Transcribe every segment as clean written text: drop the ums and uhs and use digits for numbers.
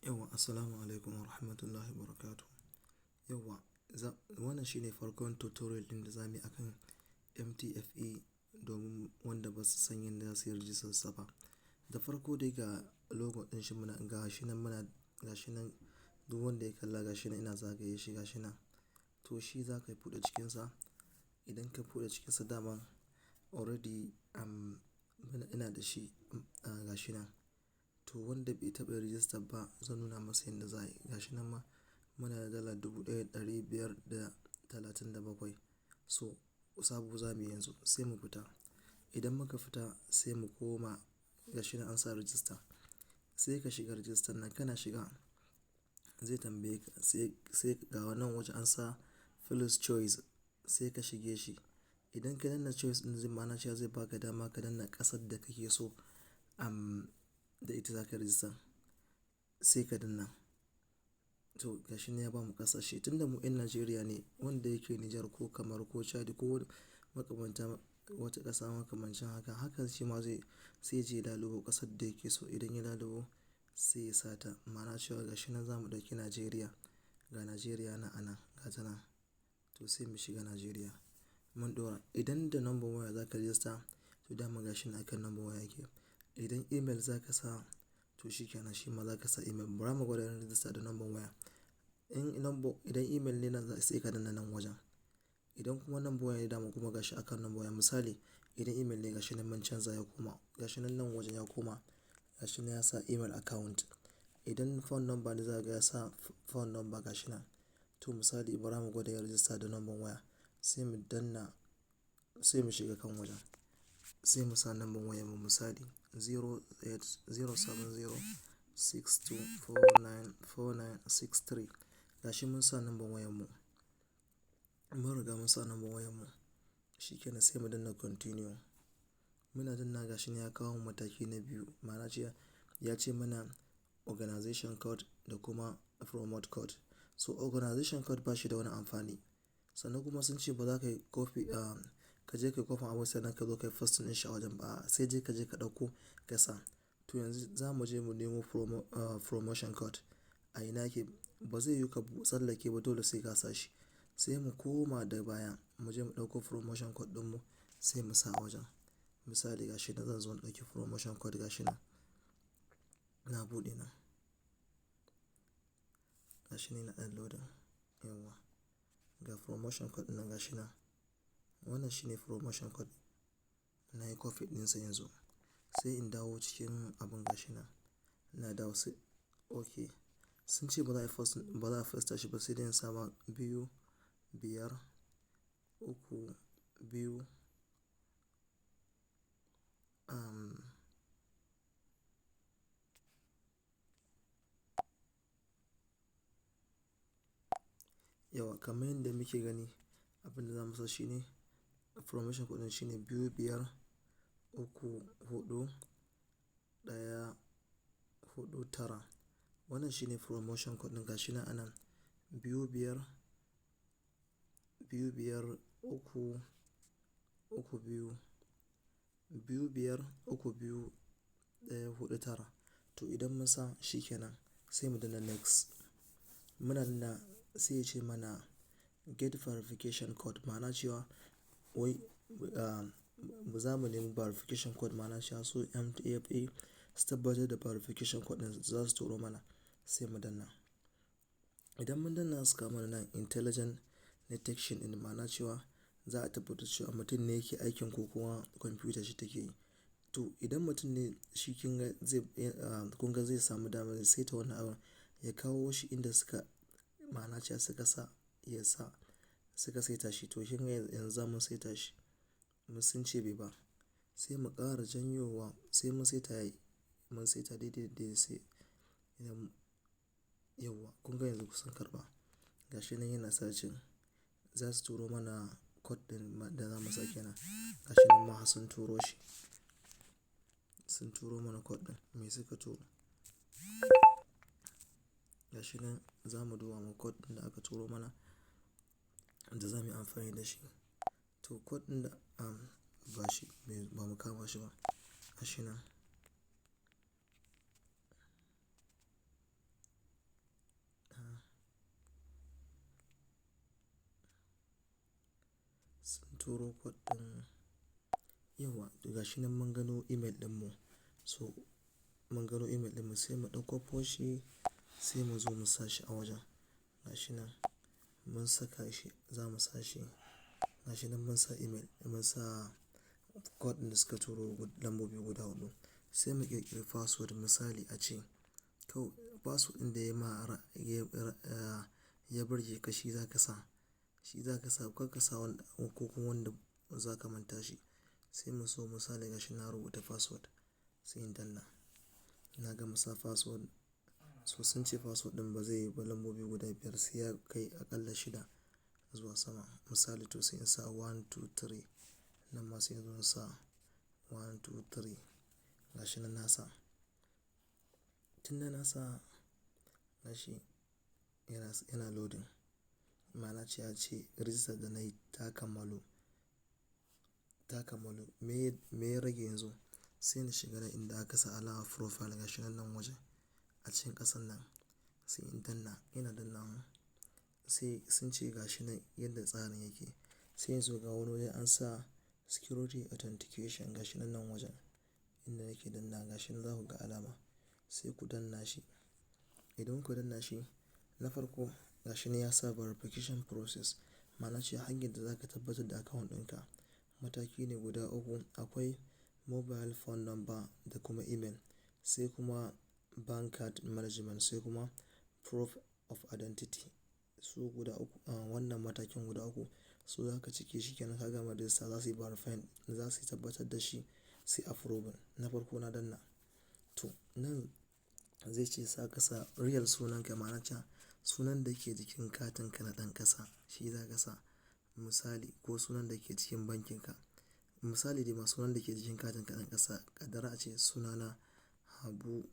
Yauwa, assalamu alaikum wa rahmatullahi wa barakatuh. Yauwa, wannan shine farkon tutorial ɗin da za mu yi akan MTFE domin wanda ba su san yadda za su yi rijistar sa ba. Da farko dai ga logo ɗin shi muna ga shi nan muna ga shi nan, duk wanda ya kalla ga shi nan ina zagaye shi ga shi nan. To shi za ka buɗe cikinsa. Idan ka buɗe cikinsa, dama already ina da shi, ga shi nan. To wanda bai taɓa rijista ba, zan nuna masa yadda za a yi. Ga shi nan ma muna da $1,537. So sabo za mu yi yanzu, sai mu fita. Idan muka fita sai mu koma, ga shi nan an sa register. Sai ka shiga register nan, kana shiga zai tambaye ka, sai ga wannan wajen an sa please choice, sai ka shige shi. Idan ka danna choice ɗin, zai ma'ana cewa zai baka dama ka danna ƙasar da kake so da ita za ka register. Sai ka danna. To ga shi nan ya bamu ƙasashe. Tunda mu 'yan Najeriya ne, wanda yake Nijar ko Kamaru ko Chad ko makamanta wata ƙasa makamancin haka, haka shi ma zai sai je lalubo ƙasar da yake so. Idan ya lalubo sai ya sa ta. Ma'ana cewa ga shi nan za mu ɗauki Najeriya. Ga Najeriya nan a nan, ga ta nan. To sai mu shiga Najeriya. Mun ɗora. Idan da number waya za ka register, to dama ga shi nan akan number waya yake. Idan email za ka sa, to shi kenan, shi ma za ka sa email. Bara mu gwada register da number waya. In number, idan email ne nan, sai ka danna nan wajen. Idan kuma number waya ne, dama kuma gashi akan number waya. Misali, idan email ne, gashi nan mun canza ya koma. Gashi nan, nan wajen ya koma. Gashi nan ya sa email account. Idan phone number ne, za ka ga ya sa phone number, gashi nan. To misali, bara mu gwada yin register da number waya. Sai mu danna, sai mu shiga kan wajen. Sai mu sa number wayar mu, misali 0807062494963. Gashi mun sa number wayar mu. Mun riga mun sa number wayar mu. Shi kenan, sai mu danna continue. Muna danna, gashi nan ya kawo mu mataki na biyu. Ma'ana cewa ya ce mana organization code da kuma promote code. So organization code ba shi da wani amfani. Sannan kuma sun ce ba za ka yi copy, ka je ka yi copy abun sannan ka zo ka yi pasting ɗin shi a wajen ba. Sai dai ka je ka ɗauko ka sa. To yanzu za mu je mu nemo promotion code. A ina yake? Ba zai yiwu ka tsallake ba, dole sai ka sa shi. Sai mu koma da baya mu je mu ɗauko promotion code ɗinmu, sai mu sa a wajen. Misali, gashi nan zan zo in ɗauki promotion code, gashi nan. Na buɗe nan. Gashi nan ina ɗan loading. Yauwa. Ga promotion code ɗin nan, gashi nan. Wannan shine promotion code. Na yi copy ɗinsa yanzu. Sai in dawo cikin abun, gashi nan. Na dawo sai okay. Sun ce ba za a yi post, ba za a paste shi ba, sai dai in sama 2, 5, 3, 2, yauwa, kamar yadda muke gani, abin da za mu sa shine promotion code ɗin shine 2534149. Wannan shine promotion code ɗin, gashi nan anan, biyu biyar biyu biyar uku uku biyu 2532149. To idan mun sa, shi kenan, sai mu danna next. Muna danna, sai ya ce mana get verification code, ma'ana cewa wai za mu nemi verification code, ma'ana cewa su MTFE su tabbatar da verification code ɗin za su turo mana, sai mu danna. Idan mun danna, su kawo mana nan intelligent detection ɗin, ma'ana cewa za a tabbatar cewa mutum ne yake aikin ko kuma kwamfuta ce take yi. To idan mutum ne shi, kin ga zai, kun ga zai samu damar ya saita wannan abun, ya kawo shi inda suka, ma'ana cewa suka sa ya sa suka saita shi. To kin ga yanzu za mu saita shi. Mun sun ce bai ba. Sai mu ƙara janyowa sai mun saita yayi. Mun saita daidai da sai idan yauwa, kun ga yanzu sun karɓa. Gashi nan yana searching. Za su turo mana code ɗin da za mu sa kenan. Gashi nan ma sun turo shi. Sun turo mana code ɗin. Me suka turo? Gashi nan za mu duba mu code ɗin da aka turo mana da za mu yi amfani da shi. To code ɗin da ba shi, ba mu kama shi ba. Gashi nan. turo code ɗin. Yauwa, to gashi nan mun gano email ɗinmu. So mun gano email ɗinmu, sai mu ɗauko shi, sai mu zo mu sa shi a wajen. Gashi nan mun saka shi, za mu sa shi. Gashi nan mun sa email, mun sa code ɗin da suka turo, lambobi guda huɗu. Sai mu ƙirƙiri password, misali a ce kawai password ɗin da ya ma ya burge ka, shi za ka sa. Shi za ka sa, kar ka sa wanda ko kuma wanda za ka manta shi. Sai mu so misali, gashi na rubuta password, sai in danna. Na gama sa password. So sun ce password ɗin ba zai yi ba lambobi guda biyar, sai ya kai aƙalla shida zuwa sama. Misali, to sai in sa 1 2 3. Nan ma sai in zo in sa 1 2 3. Gashi nan na sa. Tun da na sa, gashi yana loading. Ma'ana ce ya ce register da na yi ta kammalu, ta kammalu. Me ya rage yanzu? Sai na shiga nan inda aka sa alamar profile, gashi nan, nan wajen a cikin ƙasan nan, sai in danna. Ina dannawa sai sun ce gashi nan yadda tsarin yake. Sai yanzu ga wani waje an sa security authentication, gashi nan, nan wajen inda nake danna, gashi nan za ku ga alama. Sai ku danna shi. Idan ku danna shi, na farko gashi nan ya sa verification process. Ma'ana ce hanyar da za ka tabbatar da account ɗinka. Mataki ne guda uku. Akwai mobile phone number da kuma email, sai kuma bank card management, sai kuma proof of identity. Su guda uku, wannan matakin guda uku su za ka cike shi kenan ka gama register, za su yi verifying, za su tabbatar da shi, sai approval. Na farko na danna. To nan zai ce sa ka sa real sunanka, ma'ana cewa sunan da ke jikin katinka na ɗan ƙasa shi za ka sa, misali, ko sunan da ke cikin bankin ka. Misali dai ma, sunan da ke jikin katinka ɗan ƙasa, ƙaddara ace sunana Habu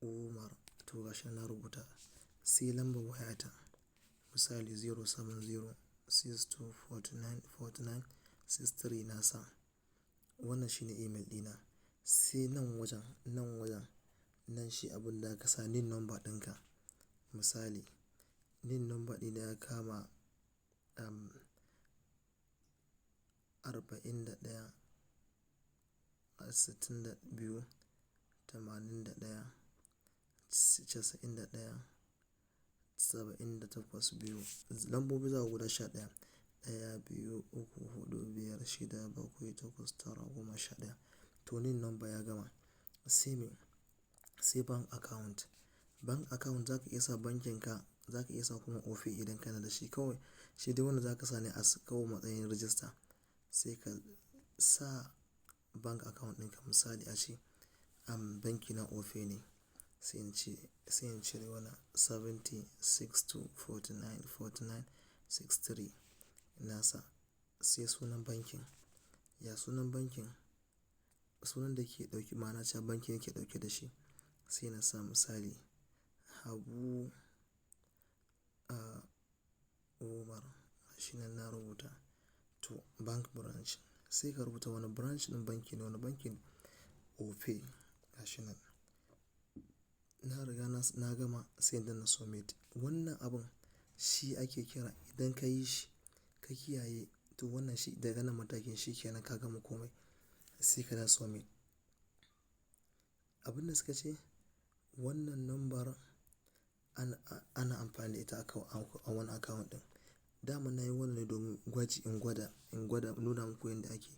Umar. To gashi nan na rubuta. Sai lambar wayata, misali 070 62 49 49 63 na sa. Wannan shine email ɗina. Sai nan wajen, nan shi abun da aka sa NIN number ɗinka. Misali, NIN number ɗina ya kama 41 62 81 91 78 2. Lambobi za guda 11. Ɗaya, biyu, uku, huɗu, biyar, shida, bakwai, takwas, tara, goma, 11. To NIN number ya gama. Sai me? Sai bank account. Bank account za ka iya sa bankin ka, za ka iya sa kuma Opay idan kana da shi kawai. Shi dai wanda za ka sa ne as kawai matsayin register. Sai ka sa bank account ɗinka, misali a ce banki na Opay ne. Sai in ce, sai in cire wannan 70 62 49 49 63 nasa. Sai sunan bankin. Ya sunan bankin? Sunan da ke ɗauke, ma'ana cewa bankin yake ɗauke da shi. Sai na sa misali Habu Umar. Gashi nan na rubuta. To bank branch. Sai ka rubuta wane branch ɗin banki ne, wane bankin Opay, gashi nan. Na riga na gama, sai in danna submit. Wannan abun shi ake kira idan ka yi shi, ka kiyaye, to wannan shi daga nan matakin shi ke nan ka gama komai. Sai ka danna submit. Abin da suka ce wannan number ana amfani da ita a wani account ɗin. Dama na yi wannan ne domin gwaji, in gwada nuna muku yanda ake.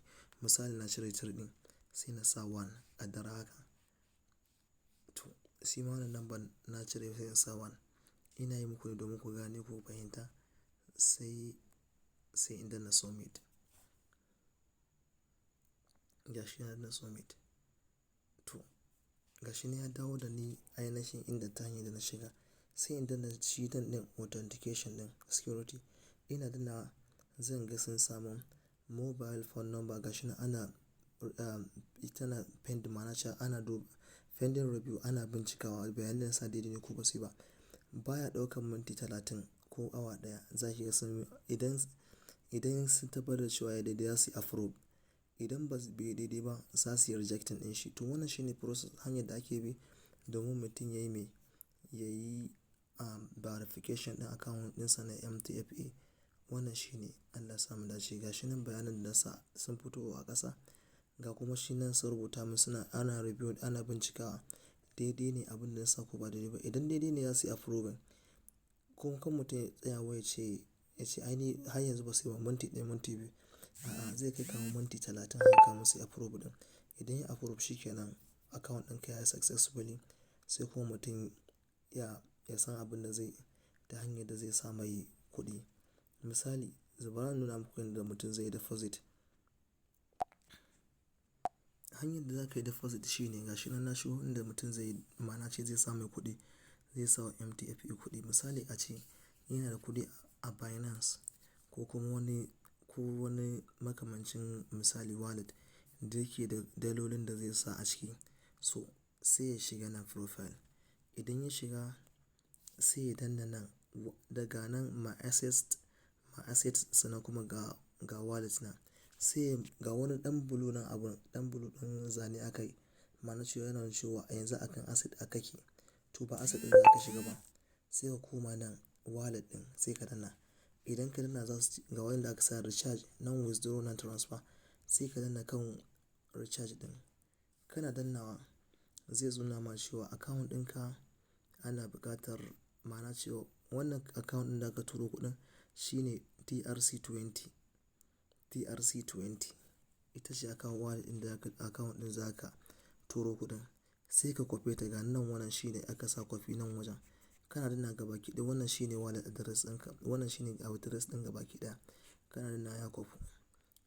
Misali, na cire three ɗin, sai na sa one, ƙaddara haka. To shi ma wannan number na cire, sai in sa one. Ina yi muku ne domin ku gane, ku fahimta, sai in danna submit. Gashi na danna submit. To gashi nan ya dawo da ni ainihin inda ta hanyar da na shiga. Sai in danna shi dan ɗin authentication ɗin security. Ina danna, zan ga sun samu mobile phone number, gashi nan ana tana pending, ma'ana cewa ana duba pending review, ana bincikawa bayanan da na sa daidai ne ko ba su yi ba. Baya ɗaukan minti 30 ko awa ɗaya, za ki ga sun idan sun tabbatar da cewa ya daidai, za su yi approve. Idan ba su bai daidai ba, za su yi rejecting ɗin shi. To wannan shine process, hanyar da ake bi domin mutum ya yi mai, ya yi verification ɗin account ɗinsa na MTFA. Wannan shine. Allah sa mu dace. Ga shi nan bayanan da na sa sun fito a ƙasa. Ga kuma shi nan sun rubuta mun suna ana review, ana bincikawa daidai ne abin da na sa ko ba daidai ba. Idan daidai ne, za su yi approving. Ko kan mutum ya tsaya wai ya ce ai ni har yanzu ba su yi ba, minti 1, minti 2. A'a, zai kai kamar minti 30 haka kamun su yi approve ɗin. Idan ya approve, shi kenan, account ɗinka ya yi successfully, sai kuma mutum ya san abin da zai ta hanyar da zai sa mai kuɗi. Misali, bari in nuna muku yadda mutum zai yi deposit. Hanyar da za ka yi deposit shine, ga shi nan na shigo inda mutum zai yi, ma'ana ce zai sa mai kuɗi, zai sa wa MTFE kuɗi. Misali ace yana da kuɗi a Binance ko kuma wani, ko wani makamancin misali wallet da yake da dalolin da zai sa a ciki. So sai ya shiga nan profile. Idan ya shiga, sai ya danna nan daga nan my assets, my assets, sannan kuma ga wallet nan. Sai ga wani ɗan blue nan abun, ɗan blue ɗin zane aka yi. Ma'ana cewa yana nuna cewa yanzu akan asset aka ke. To, ba asset ɗin za ka shiga ba. Sai ka koma nan wallet ɗin, sai ka danna. Idan ka danna, za su ga wanda aka sa recharge nan, withdraw nan, transfer. Sai ka danna kan recharge ɗin. Kana dannawa, zai nuna ma cewa account ɗinka ana buƙatar, ma'ana cewa wannan account ɗin da aka turo kuɗin shine TRC20. TRC20 ita ce account wallet ɗin da aka account ɗin za ka turo kuɗin. Sai ka kwafe ta. Ga nan, wannan shine aka sa kwafi nan wajen. Kana danna gabaki ɗaya, wannan shine wallet address ɗinka. Wannan shine address ɗin gabaki ɗaya. Kana danna, ya kwafu.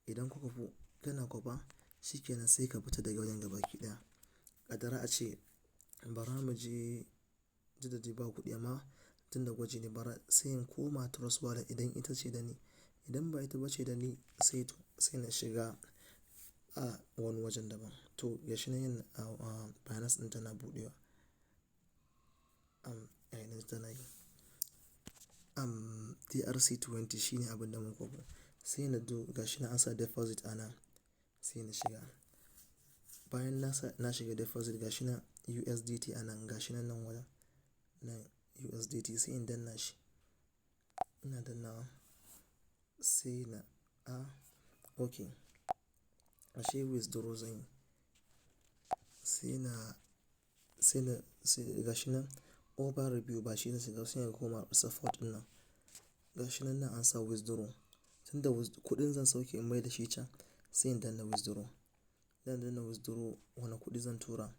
Idan ka kwafu, kana kwafa, shi kenan, sai ka fita daga wajen gabaki ɗaya. Ƙaddara ace bara mu je, duk da dai ba kuɗi amma tun da gwaji ne, bara sai in koma Trust Wallet idan ita ce da ni. Idan ba ita ba ce da ni, sai to sai na shiga a wani wajen daban. To, gashi nan yin a Binance ɗin tana buɗewa. Yanzu tana yi. TRC20 shine abin da muka kwafo. Sai na zo, gashi nan an sa deposit a nan, sai na shiga. Bayan na sa na shiga deposit, gashi nan USDT a nan, gashi nan nan wajen nan USDT, sai in danna shi. Ina dannawa sai na a okay. Ashe withdraw zan yi. Sai gashi nan over review, ba shi na shiga, sai na koma support ɗin nan. Gashi nan nan an sa withdraw. Tunda kuɗin zan sauke in mai da shi can, sai in danna withdraw. Zan danna withdraw, wane kuɗi zan tura?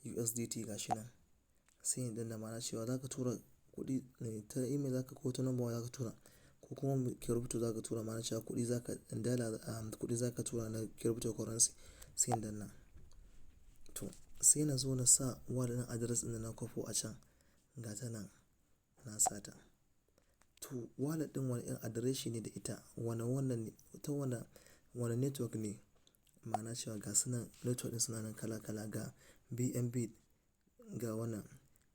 USDT, gashi nan. Sai in danna, ma'ana cewa za ka tura kuɗi ne ta email za ka ko ta number waya za ka tura ko kuma crypto za ka tura, ma'ana cewa kuɗi za ka dala, kuɗi za ka tura na cryptocurrency, sai in danna. To, sai na zo na sa wallet address ɗin da na kwafo a can, ga ta nan na sa ta. To, wallet ɗin wane irin adireshi ne da ita? Wane wannan ne ta wane network ne? Ma'ana cewa ga su nan network ɗin suna nan kala kala, ga BNB, ga wannan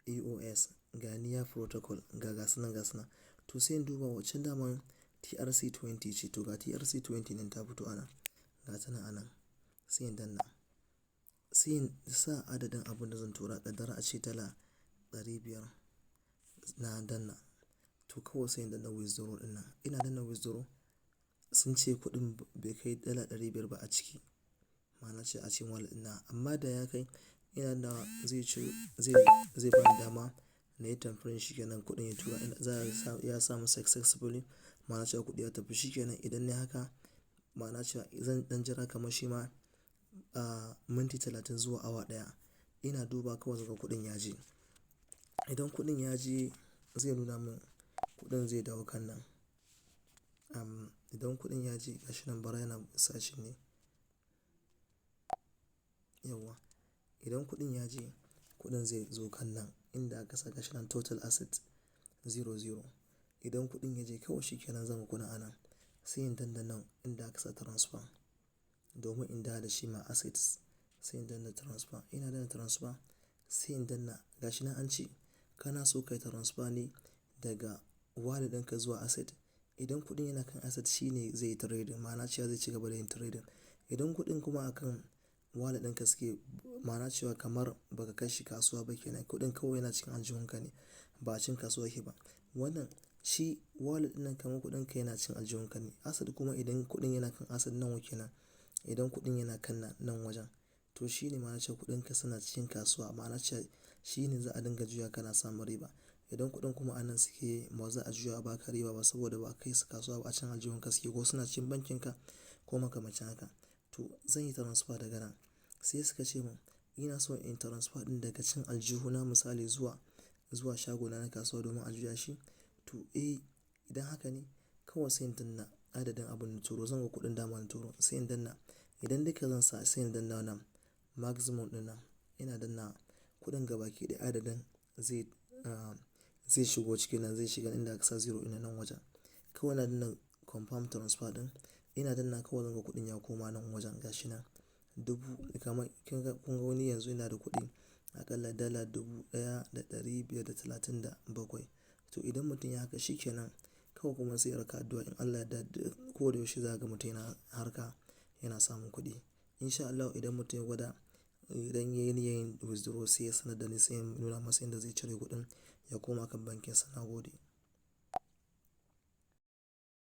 EOS, ga NEAR Protocol, ga su nan, ga su nan. To, sai in duba wacce daman TRC20 ce. To, ga TRC20 nan ta fito a nan. Ga ta nan a nan. Sai in danna. Sai in sa adadin abun da zan tura, ƙaddara ace $500, na danna. To, kawai sai in danna withdraw ɗin nan. Ina danna withdraw, sun ce kuɗin bai kai $500 ba a ciki. Ma'ana ce a cikin wallet ɗin nan. Amma da ya kai, ina dannawa zai ce zai bani dama na yi transferring, shi kenan, kuɗin ya tura. Za a sa ya samu successfully, ma'ana cewa kuɗi ya tafi, shi kenan. Idan nayi haka, ma'ana cewa zan ɗan jira kamar shi ma a minti 30 zuwa awa 1. Ina duba kawai zan ga kuɗin ya je. Idan kuɗin ya je, zai nuna mun kuɗin zai dawo kan nan. Idan kuɗin ya je, gashi nan, bara yana searching ne. Yauwa. Idan kuɗin ya je, kuɗin zai zo kan nan inda aka saka shi nan total asset zero zero. Idan kuɗin ya je, kawai shi kenan, zan ga kuɗin a nan. Sai in danna nan inda aka sa transfer domin in dawo da shi ma assets. Sai in danna transfer. Ina danna transfer, sai in danna, gashi nan an ce kana so ka yi transfer ne daga wallet ɗinka zuwa asset. Idan kuɗin yana kan asset, shine zai yi trading, ma'ana cewa zai ci gaba da yin trading. Idan kuɗin kuma a kan wallet ɗinka suke, ma'ana cewa kamar ba ka kai shi kasuwa ba kenan, kuɗin kawai yana cikin aljihunka ne, ba a cikin kasuwa yake ba. Wannan Shi wallet ɗin nan kamar kuɗinka yana cikin aljihunka ne. Asset kuma idan kuɗin yana kan asset nawa kenan. Idan kuɗin yana kan nan wajen, to shi ne ma'ana cewa kuɗinka suna cikin kasuwa. Ma'ana cewa shi ne za a dinga juya kana samun riba. Idan kuɗin kuma a nan suke, ba za a juya a baka riba ba saboda ba a kai su kasuwa ba, a cikin aljihunka suke ko suna cikin bankinka ko makamancin haka. To zan yi transfer daga nan. Sai suka ce mun ina so in transfer ɗin daga cikin aljihuna misali zuwa shagona na kasuwa domin a juya shi. To, eh, idan haka ne kawai sai in danna adadin abun na turo. Zan ga kuɗin dama na turo sai in danna. Idan duka zan sa sai in danna wannan maximum ɗin nan. Ina danna kuɗin gaba ki ɗaya adadin zai shigo cikin nan, zai shiga inda aka sa zero ɗin nan wajen. Kawai na danna confirm transfer ɗin. Ina danna kawai zan ga kuɗin ya koma nan wajen gashi nan dubu kamar kun ga wani yanzu ina da kuɗi aƙalla dala 1,537. To idan mutum ya haka shi kenan, kawai kuma sai ya raka addu'a in Allah ya yarda ko da yaushe za ka ga mutum yana harka yana samun kuɗi. In sha Allahu idan mutum ya gwada, idan ya yi niyyar yin withdraw sai ya sanar da ni sai in nuna masa inda zai cire kuɗin ya koma kan bankinsa. Na gode.